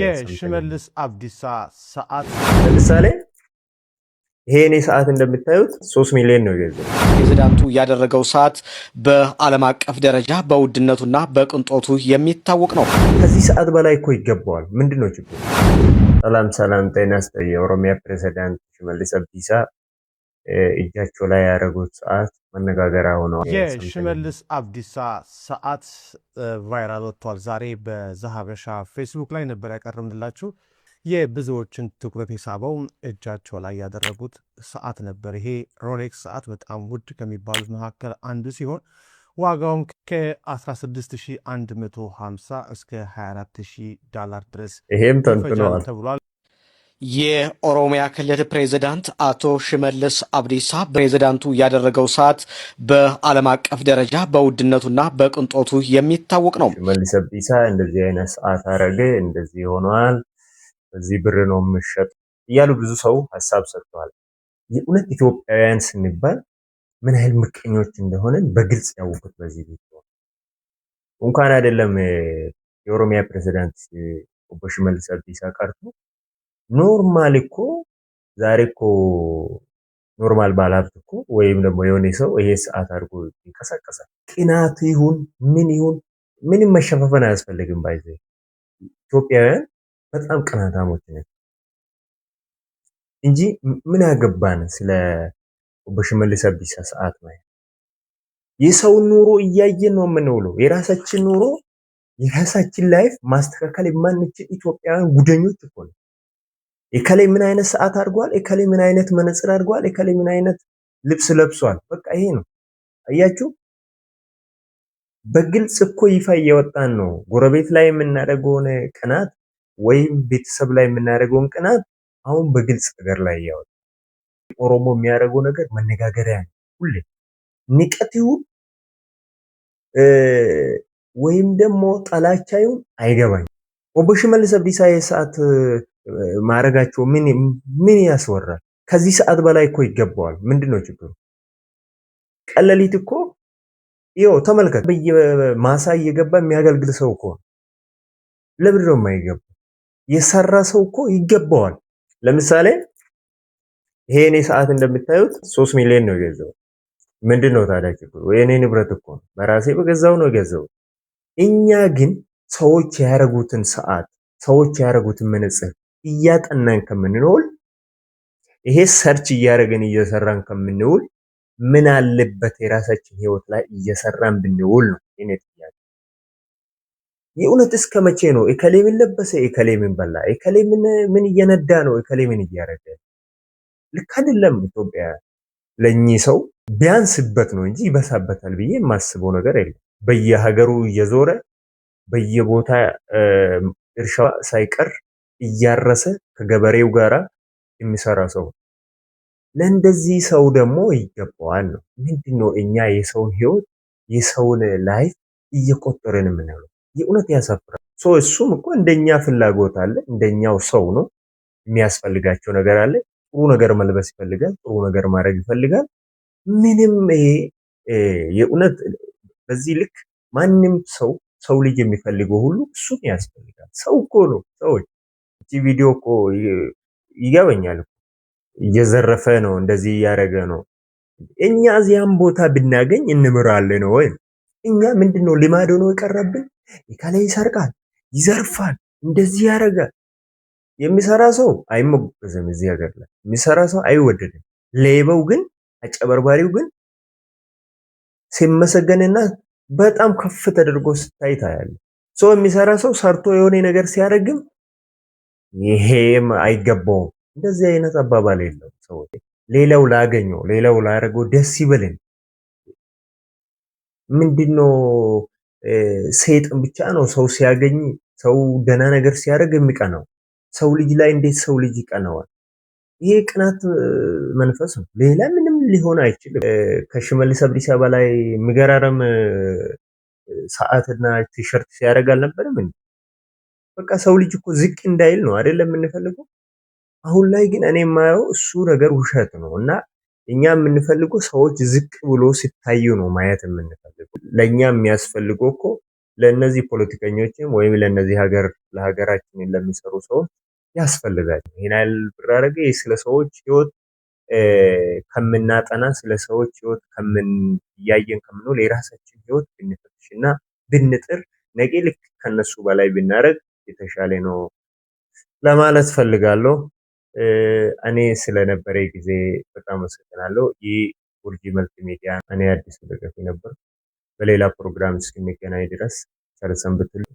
የሽመልስ አብዲሳ ሰዓት። ለምሳሌ ይሄ እኔ ሰዓት እንደምታዩት 3 ሚሊዮን ነው የገዛው። ፕሬዚዳንቱ ያደረገው ሰዓት በዓለም አቀፍ ደረጃ በውድነቱና በቅንጦቱ የሚታወቅ ነው። ከዚህ ሰዓት በላይ እኮ ይገባዋል። ምንድን ነው ችግሩ? ሰላም ሰላም፣ ጤና ይስጥልኝ። የኦሮሚያ ፕሬዚዳንት ሽመልስ አብዲሳ እጃቸው ላይ ያደረጉት ሰዓት መነጋገሪያ ሆነዋል። የሽመልስ አብዲሳ ሰዓት viral ወጥቷል። ዛሬ በዘሀበሻ ፌስቡክ ላይ ነበር ያቀረብንላችሁ። የብዙዎችን ትኩረት የሳበው እጃቸው ላይ ያደረጉት ሰዓት ነበር። ይሄ ሮሌክስ ሰዓት በጣም ውድ ከሚባሉት መካከል አንዱ ሲሆን ዋጋውም ከ16,150 እስከ 24,000 ዶላር ድረስ ይሄም ይፈጃል ተንትነዋል። ተብሏል። የኦሮሚያ ክልል ፕሬዚዳንት አቶ ሽመልስ አብዲሳ ፕሬዚዳንቱ ያደረገው ሰዓት በዓለም አቀፍ ደረጃ በውድነቱና በቅንጦቱ የሚታወቅ ነው። ሽመልስ አብዲሳ እንደዚህ አይነት ሰዓት አረገ፣ እንደዚህ ሆኗል፣ በዚህ ብር ነው የምሸጥ እያሉ ብዙ ሰው ሀሳብ ሰጥተዋል። የእውነት ኢትዮጵያውያን ስንባል ምን ያህል ምቀኞች እንደሆነን በግልጽ ያወቁት በዚህ ቪዲዮ። እንኳን አይደለም የኦሮሚያ ፕሬዚዳንት ኦቦ ሽመልስ አብዲሳ ቀርቶ normal እኮ ዛሬ እኮ normal ባለሀብት እኮ ወይም ደግሞ የሆነ ሰው ይሄ ሰዓት አድርጎ ይንቀሳቀሳል። ቅናት ይሁን ምን ይሁን ምንም መሸፋፈን አያስፈልግም። By the way ኢትዮጵያውያን በጣም ቅናታሞች ነን እንጂ ምን ያገባን ስለ ኦቦ ሽመልስ አብዲሳ ሰዓት ማየት። የሰውን ኑሮ እያየን ነው የምንውለው። የራሳችን ኑሮ፣ የራሳችን life ማስተካከል የማንችል ኢትዮጵያውያን ጉደኞች እኮ ነው። እከሌ ምን አይነት ሰዓት አድርጓል፣ እከሌ ምን አይነት መነጽር አድርጓል፣ እከሌ ምን አይነት ልብስ ለብሷል። በቃ ይሄ ነው። አያችሁ፣ በግልጽ እኮ ይፋ እየወጣን ነው። ጎረቤት ላይ የምናደርገውን ቅናት ወይም ቤተሰብ ላይ የምናደርገውን ቅናት አሁን በግልጽ ነገር ላይ እያወጣ ኦሮሞ የሚያደርገው ነገር መነጋገሪያ ነው። ሁሌ ንቀት ይሁን ወይም ደግሞ ጠላቻ ይሁን አይገባኝም። ኦቦ ሽመልስ አብዲሳ የሰዓት ማድረጋቸው ምን ምን ያስወራል? ከዚህ ሰዓት በላይ እኮ ይገባዋል። ምንድን ነው ችግሩ? ቀለሊት እኮ ይኸው ተመልከት፣ በየማሳ እየገባ የሚያገልግል ሰው እኮ ነው። ለምንድን ነው የማይገባው? የሰራ ሰው እኮ ይገባዋል። ለምሳሌ ይሄ እኔ ሰዓት እንደምታዩት 3 ሚሊዮን ነው የገዛው። ምንድን ነው ታዲያ ችግሩ? የእኔ ንብረት እኮ ነው፣ በራሴ በገዛው ነው የገዛው። እኛ ግን ሰዎች ያደረጉትን ሰዓት፣ ሰዎች ያደረጉትን መነጽር እያጠናን ከምንውል፣ ይሄ search እያደረግን እየሰራን ከምንውል፣ ምን አለበት የራሳችን ህይወት ላይ እየሰራን ብንውል ነው የኔ ጥያቄ። የእውነት እስከ መቼ ነው እከሌ ምን ለበሰ፣ እከሌ ምን በላ፣ እከሌ ምን ምን እየነዳ ነው፣ እከሌ ምን እያደረገ? ልክ አይደለም። ኢትዮጵያ ለእኚህ ሰው ቢያንስበት ነው እንጂ ይበሳበታል ብዬ የማስበው ነገር የለም። በየሀገሩ እየዞረ በየቦታ እርሻ ሳይቀር እያረሰ ከገበሬው ጋራ የሚሰራ ሰው፣ ለእንደዚህ ሰው ደግሞ ይገባዋል ነው። ምንድን ነው እኛ የሰውን ህይወት፣ የሰውን life እየቆጠርን የምንለው? የእውነት ያሳፍራል። So እሱም እኮ እንደኛ ፍላጎት አለ፣ እንደኛው ሰው ነው። የሚያስፈልጋቸው ነገር አለ። ጥሩ ነገር መልበስ ይፈልጋል፣ ጥሩ ነገር ማድረግ ይፈልጋል። ምንም ይሄ የእውነት በዚህ ልክ ማንም ሰው፣ ሰው ልጅ የሚፈልገው ሁሉ እሱም ያስፈልጋል። ሰው እኮ ነው። ሰዎች እቺ ቪዲዮ እኮ ይገባኛል እኮ እየዘረፈ ነው፣ እንደዚህ እያደረገ ነው። እኛ እዚያም ቦታ ብናገኝ እንምራለን ወይ? እኛ ምንድነው ልማድ ሆኖ የቀረብን? እከሌ ይሰርቃል፣ ይዘርፋል፣ እንደዚህ ያደርጋል። የሚሰራ ሰው አይሞገስም። እዚህ ሀገር ላይ የሚሰራ ሰው አይወደድም። ሌባው ግን፣ አጨበርባሪው ግን ሲመሰገንና በጣም ከፍ ተደርጎ ስታይ ታያለህ። ሰው የሚሰራ ሰው ሰርቶ የሆነ ነገር ሲያደርግም ይሄም አይገባውም። እንደዚህ አይነት አባባል የለም። ሰው ሌላው ላገኘው፣ ሌላው ላደርገው ደስ ይበልን። ምንድነው ሰይጣን ብቻ ነው ሰው ሲያገኝ፣ ሰው ደህና ነገር ሲያደርግ የሚቀናው? ሰው ልጅ ላይ እንዴት ሰው ልጅ ይቀናዋል? ይሄ ቅናት መንፈስ ነው። ሌላ ምንም ሊሆን አይችልም። ከሽመልስ አብዲሳ በላይ የሚገራረም ሰዓትና ቲሸርት ሲያደርግ አልነበረም እንዴ? በቃ ሰው ልጅ እኮ ዝቅ እንዳይል ነው አይደለም የምንፈልገው? አሁን ላይ ግን እኔ የማየው እሱ ነገር ውሸት ነው እና እኛ የምንፈልገው ሰዎች ዝቅ ብሎ ሲታዩ ነው ማየት የምንፈልገው። ለእኛ የሚያስፈልገው እኮ ለእነዚህ ፖለቲከኞችም ወይም ለእነዚህ ሀገር ለሀገራችን ለሚሰሩ ሰዎች ያስፈልጋል። ይህን ያህል ብር አደረገ። ስለ ሰዎች ህይወት ከምናጠና፣ ስለ ሰዎች ህይወት ከምን እያየን ከምንውል የራሳችን ህይወት ብንፈትሽና ብንጥር ነገ ልክ ከነሱ በላይ ብናደርግ የተሻለ ነው ለማለት ፈልጋለሁ። እኔ ስለነበረ ጊዜ በጣም አመሰግናለሁ። ይህ ቡርጂ መልቲ ሚዲያ፣ እኔ አዲሱ ደገፊ ነበር። በሌላ ፕሮግራም እስክንገናኝ ድረስ ቸር ሰንብቱልኝ።